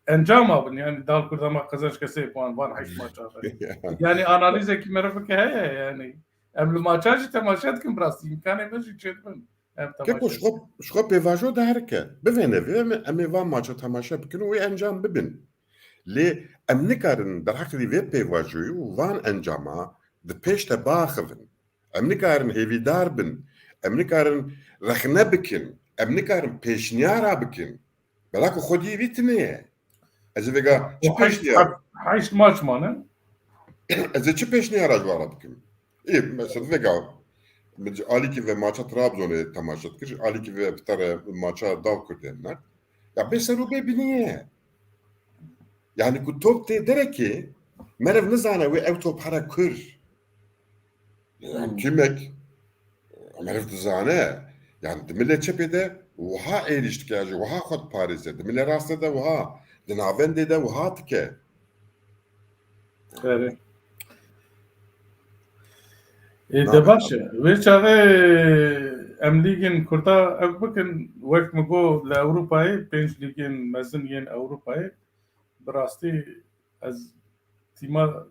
encama bin, yani Dal Kurda ma qezenç kesê puan van heşt maça be. Yani analizekî meriv bike heye, yani em li maça jî temaşe dikin, bi rastî îmkanê me jî çêdibin. Em Keko temaşe ji xwe, ji xwe pêvajo diherike. Bivêne vê, em, em ê van maça temaşe bikin û wê encam bibin. Lê em nikarin derheqê vê pêvajoyê û van encama di pêş de biaxivin. Em nikarin hêvîdar bin. Em nikarin rexne bikin. Em nikarin pêşniyara bikin. Bela ku xwedî vî tine ye. Ez ê vêga çi O heşt, pêşniyar? Heşt maç mane. Ez ê çi pêşniyara ji wan re bikim? Ê, mesela vêga min ji alîkî ve maça Trabzonê temaşe dikir, ji alîkî ve bi te re maça Dal Kurdê nerd. Ya bê ser û bê binî ye. Yani ku top tê derekê, meriv nizane wê ew top here kur. Yani Hmm. kimek, meriv dizane. Yani di milê çepê de wiha êrîş dike, ji wiha xwe diparêze. Di milê rastê de wiha, di navendê de wiha dike. Erê. Ê, de Navê- baş e. Vê çaxê em lîgên Kurda ew bikin, wek min got, li Ewropayê, pênc lîgên mezin yên Ewropayê, bi rastî ez tîma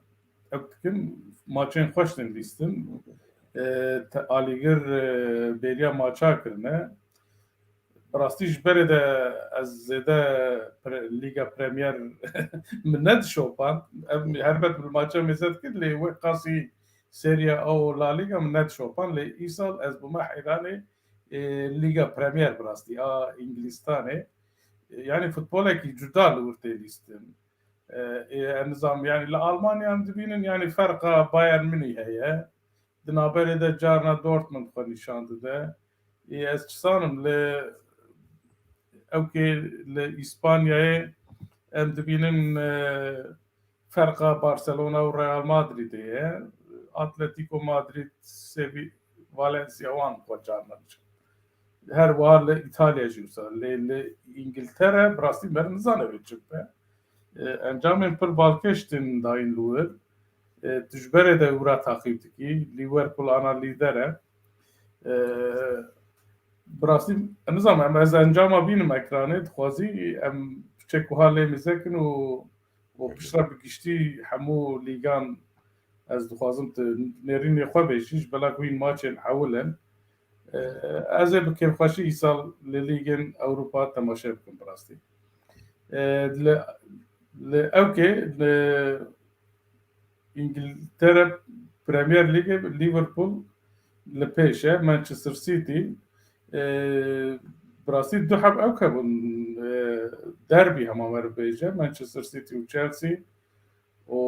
ew dikim, maçên xweş tên lîstin. E, te-, alîgir, e, bêriya maça kirine. Bi rastî ji berê de ez zêde pre-, Lîga Premier min nedişopand. Em helbet bi maça mêze dikir, lê wek qasî Serie A û La Liga min nedişopand. Lê îsal ez bûme heyranê, e, Lîga Premier bi rastî a Îngilîstanê. E, yani futbolekî cuda li wir tê lîstin. E, e, em nizam, yani li Almanya em dibînin, yani ferqa Bayern Münih heye. Di navberê de carna Dortmund xwe nîşan dide. Ê, ez çi zanim, li ewkê li Îspanyayê em dibînin, e, ferqa Barcelona û Real Madridê ye. Atletico Madrid, Sevi-, Valencia wan xwe carna diçin. Her wiha li Îtalya jî wisa. Lê li Îngiltere bi rastî meriv nizane wê çi bibe. E, encamên pir balkêş tên dayîn li wir. E, tu ji berê de wira taqîb dikî. Liverpool ana lîder e. E, bi rastî, em nizanim, em ez encama bînim ekranê, dixwazî em piçek wiha lê mêze kin û, û piştre bi giştî hemû lîgan ez dixwazim tu nêrînê xwe bêjî, ji bela ku hîn maçên ewil in. E, ez ê bi kêfxweşî îsal li lîgên Ewropa temaşe bikim bi rastî. E, li, li ewkê, li Îngiltere Premier Lîgê Liverpool li pêş e, Manchester City, e, bi rastî du heb ew hebûn, e, derbî hema meriv bêje, Manchester City û Chelsea û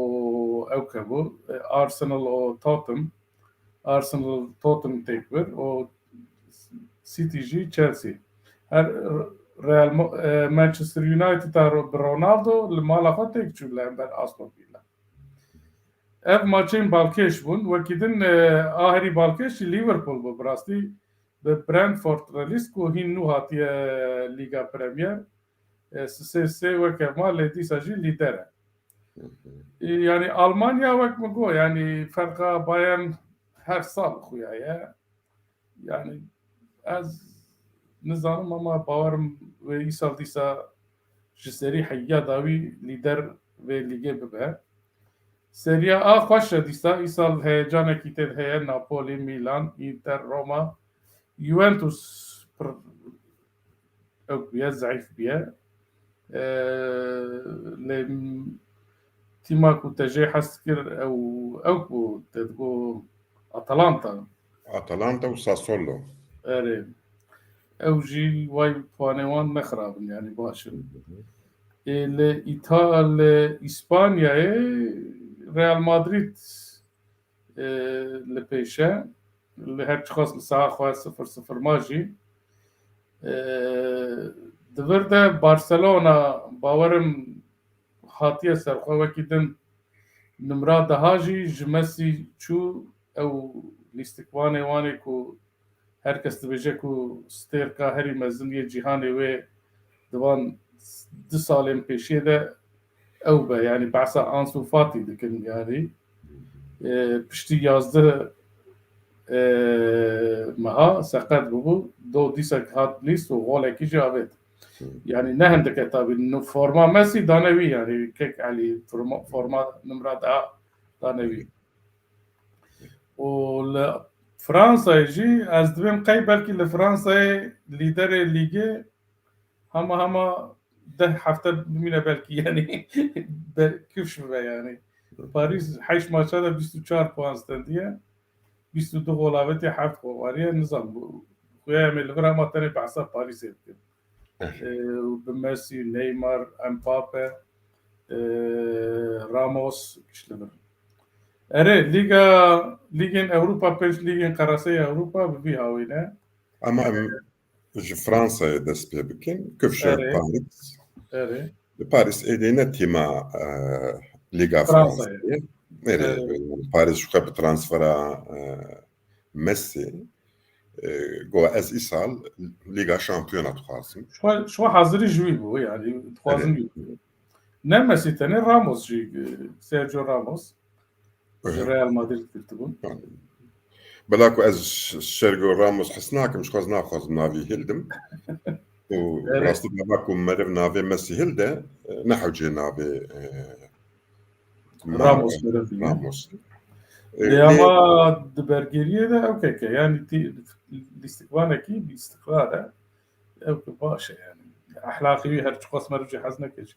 ew hebû, e, Arsenal û Tottenham, Arsenal Tottenham têk bir û City jî Chelsea. Her Real Mo-, e, Manchester United a Ro-, bi Ronaldo li mala xwe têk çû li hember Aston Villa. Ev maçên balkêş bûn. Wekî din, e, a herî balkêş jî Liverpool bû. Bi rastî bi Brentford re lîst ku hîn nû hatiye Lîga Premier. E, sisê sê weke ma lê dîsa jî lîder e. Hı hı. E, yani Almanya wek min got, yani ferqa Bayern her sal xuya ye. Yani ez nizanim ama bawerim wê îsal dîsa ji serî heya dawî lîder vê lîgê bibe. Seria A xweş e dîsa, îsal heyecanekî tê de heye, Napoli, Milan, Inter, Roma, Juventus pir ew bûye, zeîf bûye. Ee, lê tîma ku te jê hez dikir ew, ew ku te digot Atalanta. Atalanta û Sassuolo. Erê. Ew jî way puanê wan ne xirab in, yani baş in. Ê, li Îta-, li Îspanyayê Real Madrid, e, li pêş e. Li her çiqas li saha xwe sifir sifir ma jî. E, di vir de Barcelona bawerim hatiye ser xwe wekî din nimra daha jî ji Messi çû ew lîstikvanê wanê ku her kes dibêje ku stêrka herî mezin yê cîhanê wê di van du salên pêşiyê de ew be, yani behsa Ansu Fati dikin, yani. e, piştî yazdeh, e, meha seqet bûbû, do dîsek hat lîst û golekî jî avêt. Hı. Yani ne hindike tabî, nu-, forma Messi dane wî, yani kek Elî forma, forma nimra da dane wî. Û li Fransayê jî ez dibêm qey belkî li Fransayê lîderê lîgê hema hema deh hefte bimîne belkî, yani be-, kifş bibe yani. Parîs heşt maça de bîst û çar puan stendiye. Bîst û du gol avêtiye, heft gol wariye. Nizam bu. Xuya em ê li vir hema tenê behsa Parîsê bikin. Eh. Ee, bi Messi, Neymar, Mbappe, ee, Ramos, işte bir. Erê, Lîga, Lîgên Ewropa, pênc Lîgên Qereseyê Ewropa bi vî hawî ne. Ama em ji Fransayê dest pê bikin. Kifşe Erê. Parîs. Erê. Parîs êdî ne tîma, e, Lîga Fransayê. Fransayê. Erê, Erê. Parîs ji xwe bi transfera, e, Messi, e, got, ez îsal Lîga Şampiyona dixwazim. Şwa, şwa hazirî ji wî bû, yani dixwazim Erê. Wî bû. Ne Messi tenê, Ramos jî, e, Sergio Ramos. Ji Real Madrid girtibûn. Bela ku ez Sergio Ramos hez nakim, ji xwe ez naxwazim navî hildim. Û Erê. Rastî gava ku meriv navê Mesî hilde, ne hewcê navê, e, Ramos meriv bîne. Ramos. E, Lê lê ama di bergeriyê de ew keke, yani tî-, lîstikvanekî bi îstiqlal e. Ew ki baş e yani. Ehlaqî wî her çiqas meriv jî hez neke jî.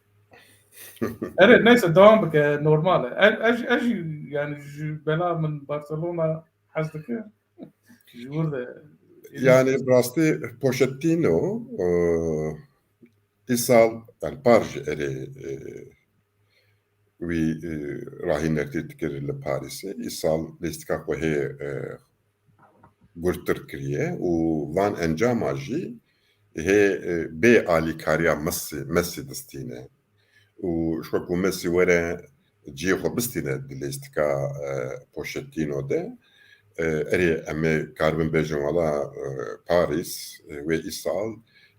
Erê, neyse, devam bike, normal e. Ez, ez, ez jî, yani, ji bela min Barcelona hez dike. Ji wir de. Yani, rastî Pochettino, e, îsal, yani, par jî erê, e, wî, e, rahînertî dikir li Parîsê. Îsal lîstika xwe hê, e, gurtir kiriye û van encama jî hê, e, bê alîkariya Mesî, Mesî distîne. Û ji xwe ku Mesî were cihê xwe bistîne di lîstika, e, Pochettino de, e, erê em ê karibin bêjin wala, e, Parîs, e, wê îsal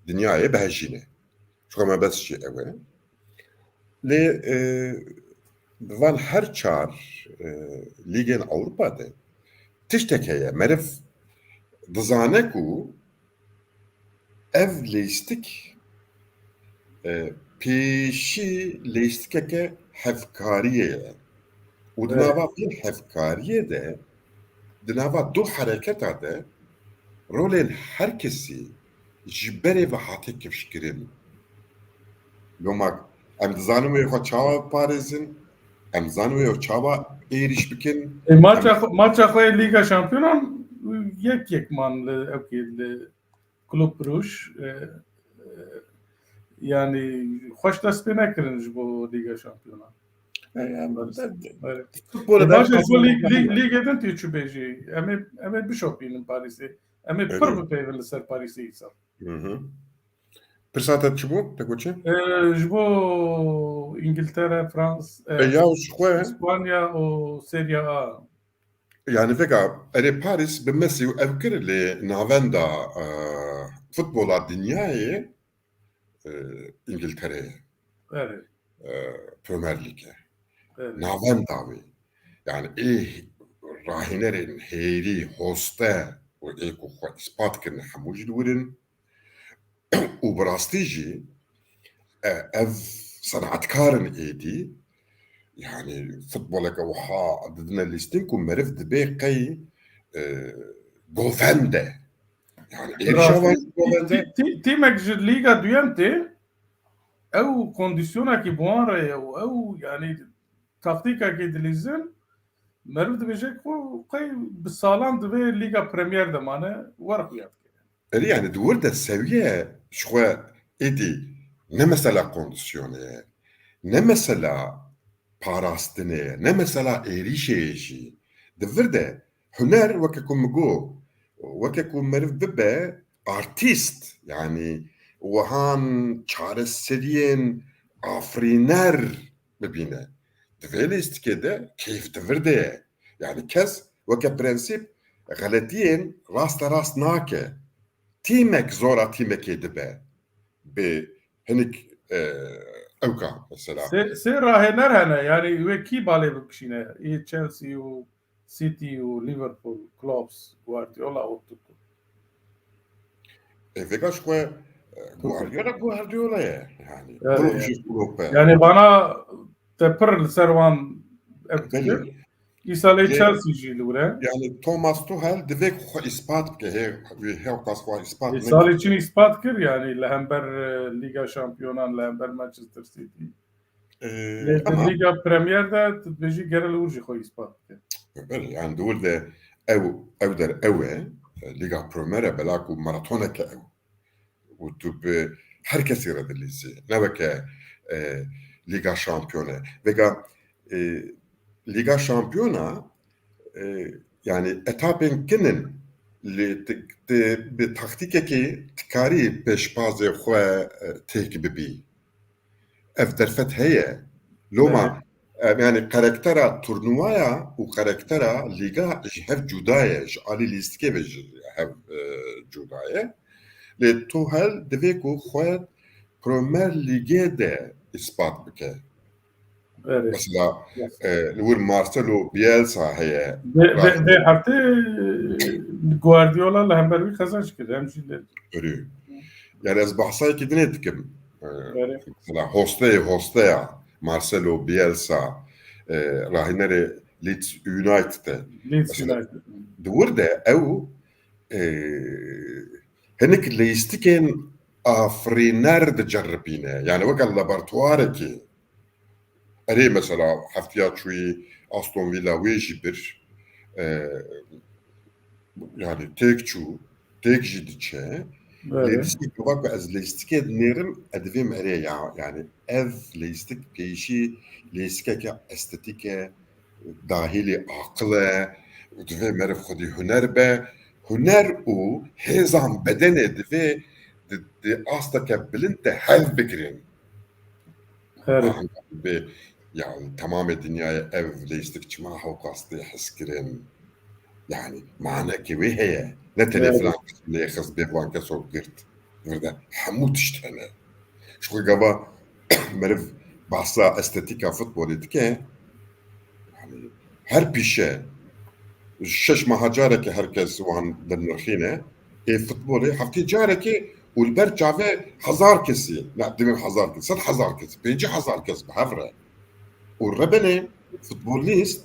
dinyayê bihejîne. Ji xwe mebest jî ew e. Lê, e, di van her çar, e, lîgên Ewropa de tiştek heye. Meriv dizane ku ev lîstik, e, pêşî lîstikeke hevkariyê ye. Û di Evet. nava vê hevkariyê de, di nava du hereketa de rolên her kesî ji berê ve hate kifşkirin. Loma em dizanin wê xwe çawa parêzin, em dizanin wê çawa êrîş bikin. E, maça Em xwe, maça xwe yê Lîga Şampiyonan yek yek man li, ewkê li Club Brugge, e, e, yani xweş dest pê nekirin ji bo Lîga Şampiyonan. E, yani, Evet. Evet. Futbola E, da baş e, ji bo lîg-, lîg-, lîgê din tu çi bêjî? Em ê, em ê bişopînin Parîsê. Em ê pir Evet. bipeyvin li ser Parîsê îsal. Hı hı. Pirsa te çi bû? Te got çi? E, ji bo Îngiltere, Frans-, e, E, ya ji xwe. Îspanya û Serie A. Yani vega erê Parîs bi Mesî û ev kir lê navenda, e, futbola dinyayê, e, Îngiltere ye. Evet. E, Premier League e. Evet. Navenda wê. Yani ê rahînerên hêrî, hoste û ê ku xwe îspat kirine hemû jî li wir in. Û bi rastî jî, e, ev senetkarin êdî, yani futboleke wiha didine lîstin ku meriv dibê qey, e, govende. Yani êrîşa van Rastî, jî govende. Tî-, tî-, tîmek ji Lîga Duyem tê, ew kondîsyonekî bi wan re ye û ew, yani, taktîkekê dilîzin, meriv dibêje ku qey bi salan divê Lîga Premier de mane, wer xuya dike. Erê, yani di wir de sewiye ji xwe êdî ne mesela kondisyonê ye, ne mesela parastinê ye, ne mesela êrîşê ye jî. Di vir de huner weke ku min got, weke ku meriv bibe artîst, yani wihan çareseriyên afirîner bibîne. Di vê lîstikê de keyf di vir de ye. Yani kes weke prensîp xeletiyên raste rast nake. Tîmek zora tîmekê dibe. Bi hinik, e, ewka mesela. Sê, sê rahêner hene, yani wê kî balê bikişîne? Ê Chelsea û City û Liverpool, Klopp, Guardiola û Tuchel. E, vêga ji xwe, e, Guardiola, Guardiola ye. Yani, Evet, Klopp yani. jî Klopp e. Yani bana te pir li ser wan ev Belê. dikir. Îsa lê Lê- Chelsea jî li wir e. Yani Thomas Tuchel divê ku xwe îspat bike. Hê, hê, hê kas xwe îspat Ê, neke. Salê çin îspat kir yani li hember, e, Liga Şampiyonan, li hember Manchester City. E, Lê di ama Liga Premier de tu dibêjî gere li wir jî xwe îspat bike. Belê, yani di wir de ew, ew der ew e, Liga Premier e, bela ku maratoneke ew. Û tu bi her kesî re dilîzî. Ne weke, e, Liga Şampiyone. Vêga, e, Liga Şampiyona, e, yani etapên kin in li ti-, ti-, bi taktîkekê tu karî pêşbazê xwe, e, têk bibî. Ev derfet heye. Loma, em, yani karaktera turnuvaya û karaktera lîga ji hev cuda ye, ji alî lîstikê ve ji hev, e, cuda ye. Lê Tuchel divê ku xwe Premier Lîgê de îspat bike. Evet. Mesela, Yes. e, li wir Marcelo Bielsa heye. Vê, vê, vê heftê Guardiola li hember wî qezenç kir. Hem jî li Görüyor. Yani ez bahsayekî dinê dikim. E, Evet. Mesela hosteyê hosteya Marcelo Bielsa, e, rahînerê Leeds United e. Leeds Mesela United. Di wir de ew, e, hinek leyîstikên afirîner diceribîne. Yani weke laboratuwarekî. Erê mesela heftiya çûyî Aston Villa wê jî bir. E, yani têk çû, têk jî diçe. Lê Evet. dîsî gava ku ez leyîstikê dinêrim, ez divêm erê ya. Yani ev leyîstik pêşî leyîstikeke estetîk e, dahilî aqil e, û divê meriv xwedî huner be. Huner û hêzan bedenê divê di, di asteke bilind de hev bigirin. Her Bê, ya, temamê dinyayê ev leyîstik çima hewqas tê hezkirin? Yani manekê wê heye. Ne tenê Evet. filan kes lê xist bê van keso girt. Vir de hemû tişt hene. Ji xwe gava meriv bahsa estetîka futbolê dike. Yani her pîşe şeş meha careke her kes wan dinirxîne. Ê futbolê heftê carekê û li ber çavê hezar kesî, ne, divê hezar kesî, sed hezar kesî, pêncî hezar kes bi hev re. Û rebenê futbolîst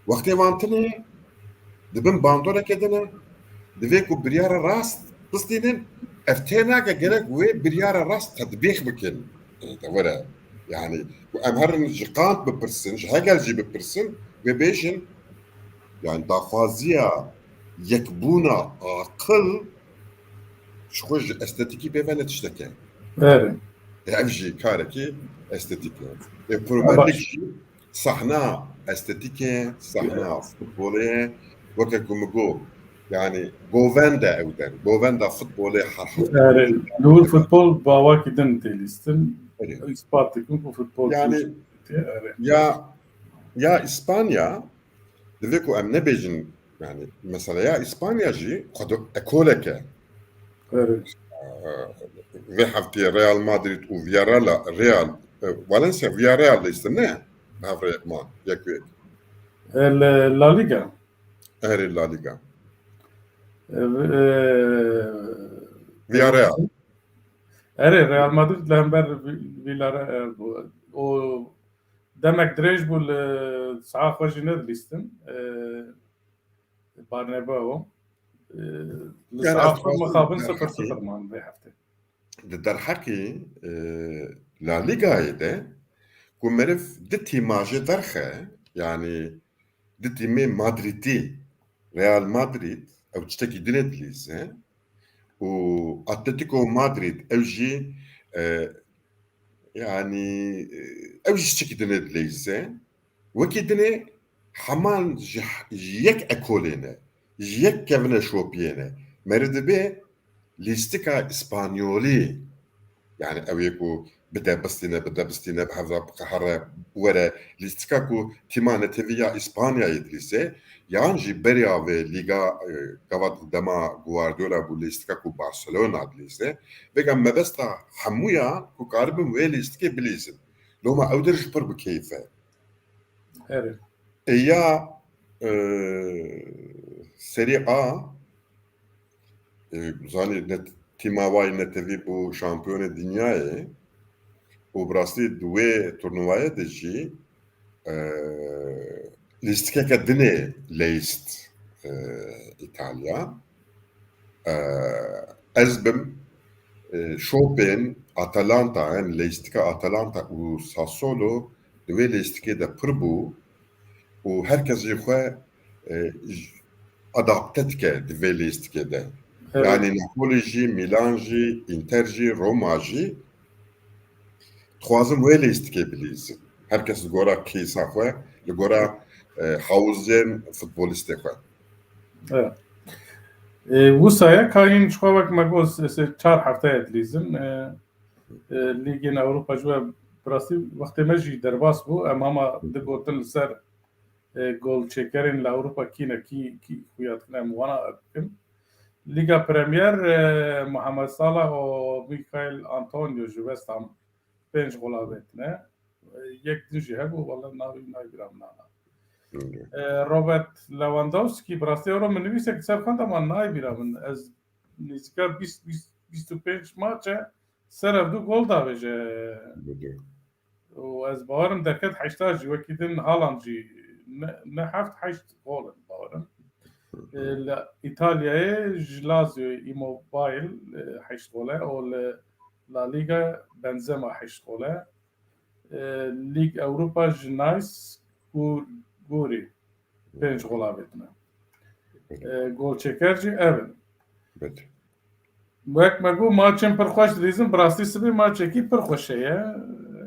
wextê wan tune di bin bandoreke de ne, divê ku biryara rast bistînin, ev tê nake gerek wê biryara rast tetbîq bikin. Ê, te were. Yani ku em herin ji Kant bipirsin, ji Hegel jî bipirsin, wê bêjin, yani daxwaziya yekbûna aqil ji xwe ji estetîkî pê ve ne tişteke. Evet. Ev jî karekî estetîk e. E, Premier Baş. League jî sahna estetîk e, sahna futbolê ye. Weke ku min got, yani govenda ew der, govenda futbolê her hafta. Evet. Li wir futbol bi awakî din tê lîstin. Evet. Îspat dikin ku futbol Yani tê. Evet. Ya, ya İspanya, divê ku em nebêjin, yani mesela ya İspanya jî xwe ekoleke. Evet. Vê heftê Real Madrid û Villarreal, Real, e, Valencia, Villarreal lîstin ne? Hevrê ma, yek yek. El, La Liga. Erê La Liga. E, e, Villarreal. Erê Real Madrid li hember Villarreal, e, bû. O demek dirêj bû li saha xwe jî nedilîstin. E, Barnebao. E, li Yani saha ez xwe dixwazim mixabin der sifir heqê- sifir man vê heftê. Di derheqê, e, La Ligayê de ku meriv di tîma jê derxe, yani di tîmê Madridî, Real Madrid, ew tiştekî dinê dilîze û Atletico Madrid ew jî, e, yani, e, ew jî tiştekî dinê dilîze. Wekî dinê heman ji, ji yek ekolê ne, ji yek kevine şopiyê ne. Meriv dibê lîstika îspanyolî, yani ew yê ku bide bistîne, bide bistîne, bi hevra biqehire were, lîstika ku tîma netewî ya Îspanyayê dilîze, yan jî beriya vê lîga, e, gava dema Guardiola bû, lîstika ku Barcelona dilîze, vêga mebesta hemûya ku karibin wê lîstikê bilîzin. Loma ew der ji pir bi keyf e. Erê. E ya e, Serie A, e, zanî net-, tîma wayî netewî bû şampiyonê dinyayê û bi rastî di wê turnuvayê de jî, e, lîstikeke dinê leyîst, e, Îtalya. E, ez bim, e, şopên Atalanta, yani leyîstika Atalanta û Sassuolo di wê leyîstikê de pir bû û her kes jî xwe, e, j-, adapte dike di vê leyîstikê de. Evet. Yani Napoli jî, Milan jî, Inter jî, Roma jî dixwazin wê leyîstikê bilîzin. Her kes li gora kêsa xwe, li gora, e, hawzên futbolistê xwe. Evet. E, wisa ye ka hîn ji xwe wek me got, se-, se-, çar hefteye dilîzin. E, e, Lîgên Ewropa ji we bi rastî wextê me jî derbas bû. Em hema digotin li ser, e, golçêkerên li Ewropa kî ne, kî, kî xuya dikin, em wana bikin. Lîga Premier, e, Mohamed Salah û Michail Antonio ji West Ham pênc gola vetine. E, yek din jî hebû, wele navî nayê bîra min ana. Hı. E, Robert Lewandowski, bi rastî ew min nivîsek ser xwenda, ma nayê bîra min. Ez nêzîka bîst, bîst, bîst û pênc maç e, ser ev du gol davêje. Hı. Û ez bawerim derket heşta jî, wekî din Haaland jî ne, ne heft, heşt gol in bawerim. Hı hı. E, li Îtalyayê ji Lazio Immobile, e, heşt gol e, û li La Liga Benzema heşt gol e. E, Lîg Ewropa ji Nice û Gori pênc gol avêtine. Evet. E, golçeker jî ev in. Evet. Wek me got, maçên pir xweş dilîzin, bi rastî sibê maçekî pir xweş heye.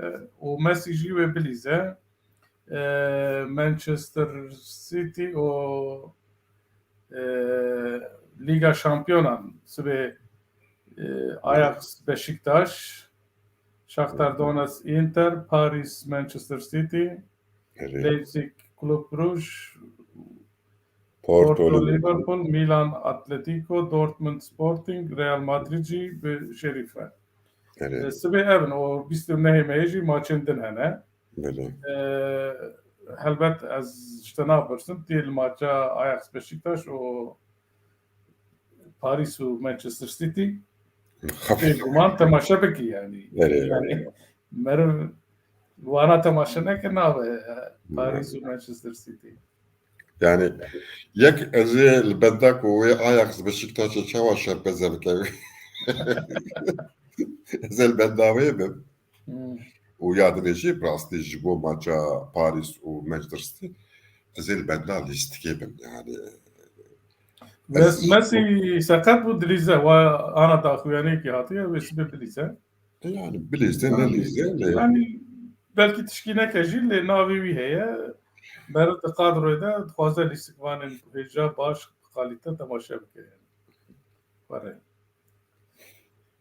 E, û Messi jî wê bilîze. E, Manchester City û, e, Lîga Şampiyonan sibê, e, Ajax, Beşiktaş, Shakhtar Donetsk, Inter, Paris, Manchester City, Evet. Leipzig, Club Brugge, Porto, Porto, Liverpool. Liverpool, Milan, Atletico, Dortmund, Sporting, Real Madrid jî bi Şerîfe. Evet. E, sibê ev in, o bîst û nehê meyê jî maçên din hene. Belê. E, helbet ez ji te napirsim, tê li maça Ajax Beşiktaş û Paris û Manchester City Xafî. Bêguman temaşe bikî yani. Belê, Yani belê. Meriv wana temaşe neke nabe, e, Paris û Manchester City. Yani yek ez ê li benda ku wê Ajax Beşiktaşê çawa şerpeze bike. Ez ê li benda wê bim. Hmm. Û ya din jî bi rastî ji bo maça Paris û Manchester City ez ê li benda lîstikê bim yani. Mes-, Ez Messi seqet bû dilîze, wa ana daxuyaniyekî hatiye, wê sibê bilîze. Yani bilîze, ne lîze, ne. Yani belkî tişkîneke jî lê navê wî heye. Meriv di kadroyê de dixwaze lîstikvanên hêja baş, kalîte temaşe bike yani. Were.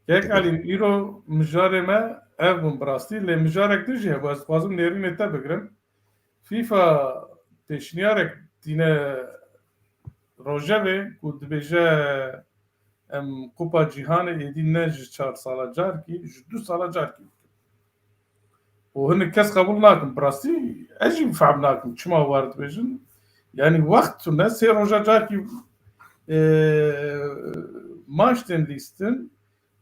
Kek Elî, îro mijarê me ev bûn bi rastî, lê mijarek din jî hebû, ez dixwazim nêrînê te bigirim. FIFA pêşniyarek tîne rojevê ku dibêje, em Kupa Cîhanê êdî ne ji çar sala carkî, ji du sala carkî bikin. Û hinek kes qebûl nakin. Bi rastî ez jî fehm nakim çima war dibêjin. Yani wext tune, sê roja carkî, e, maç tên lîstin,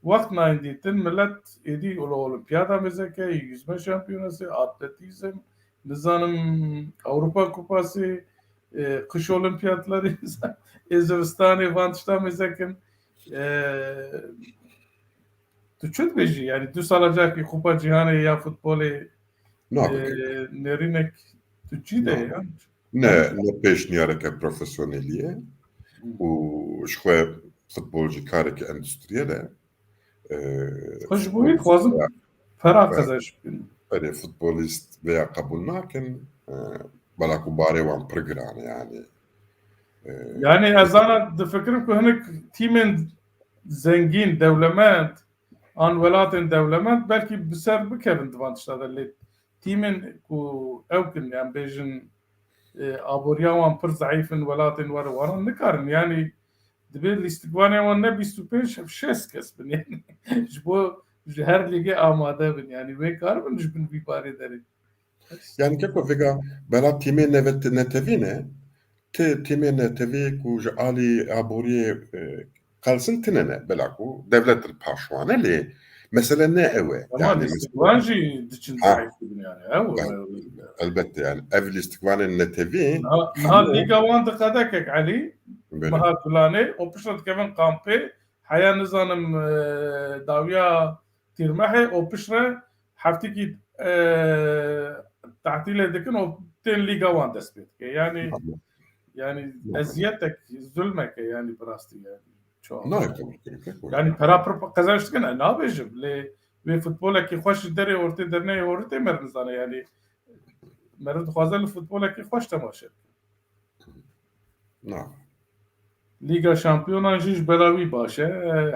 wext nayên dîtin, millet êdî li olimpiyada mêzeke, yüzme şampiyonası, atletizm, nizanim Avrupa Kupası, e, kış olimpiyatları, ê zivistanê van tişta mêzekin. E, Tu çi dibêjî? Yani du sala carkî Kupa Cîhanê ya futbolê, Nabe. e, nêrînek tu çi de Na. ya? Ne, ne pêşniyareke profesyonelî ye. Hı. Û ji xwe futbol jî kareke endustriyel e. E, Xwe ji bo wî dixwazim ya, pera ya, qezenç bikin. Erê, futbolîst veya qebûl nakin. E, bela ku barê wan pir giran e yani. E, Yani ez ana difikirim ku hinek tîmên zengîn, dewlemend, an welatên dewlemend belkî bi ser bikevin di van tişta de, lê tîmên ku ew kin, em bêjin, e, aboriya wan pir zeîf in, welatên were wan nikarin. Yanî dibê lîstikvanê wan ne bîst û pênc, şêst kes bin. Yanî ji bo ji her lîgê amade bin. Yanî wê karibin ji bin vî barê derê. Yani keko vêga bela tîmê nevet-, netevî ne, Ti tîmê N T V ku ji alî aboriyê, e, qelsin tine ne, bela ku devlet li paşwan e, lê mesele ne ew e. Tamam, Yani, lîstikvan jî diçin Ha. zayıf dibin yani. Ew, Ben- ew. Elbette yani ev lîstikvanên N T V Niha, niha lîga wan diqede kek Elî, Belê. Meha Gulanê, o piştre dikevin kampê, heya nizanim, e, dawiya tîrmehê, o piştre heftikî, e, tahtîlê dikin, o tên lîga wan dest pê dike. Yani, yani Normal. Eziyetek, zulmek e yani bi rastî yani. Çok. Nayê qebûl kirin, pek were. Yani pera pir qezenç dikin, e, nabêjim. Lê wê futbolekî xweş ji derê ortê derneyê ortê meriv nizane yani. Meriv dixwaze li futbolekî xweş temaşe. Na. Lîga Şampiyonan jî ji bela wî baş e.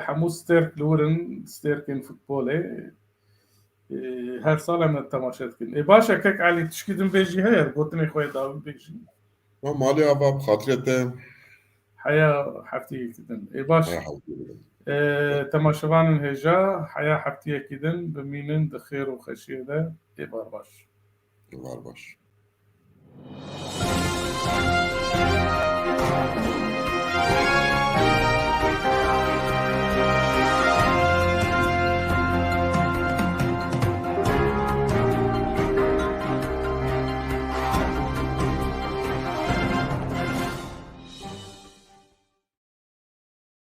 Hemû stêrk li wir in, stêrkên futbolê. E, her sal em temaşe dikin. Ê baş e, kek Elî, tişkî din bêjî heye, gotinê xwe yê dawî bêjî. Ma malê ava bi xatirê te. Heya hefteyekî din. Ê baş. Heya hefteyekî din. E, temaşevanên hêja, heya hefteyekî din bimînin di xêr û xweşiyê de. Êvar baş. Êvar baş.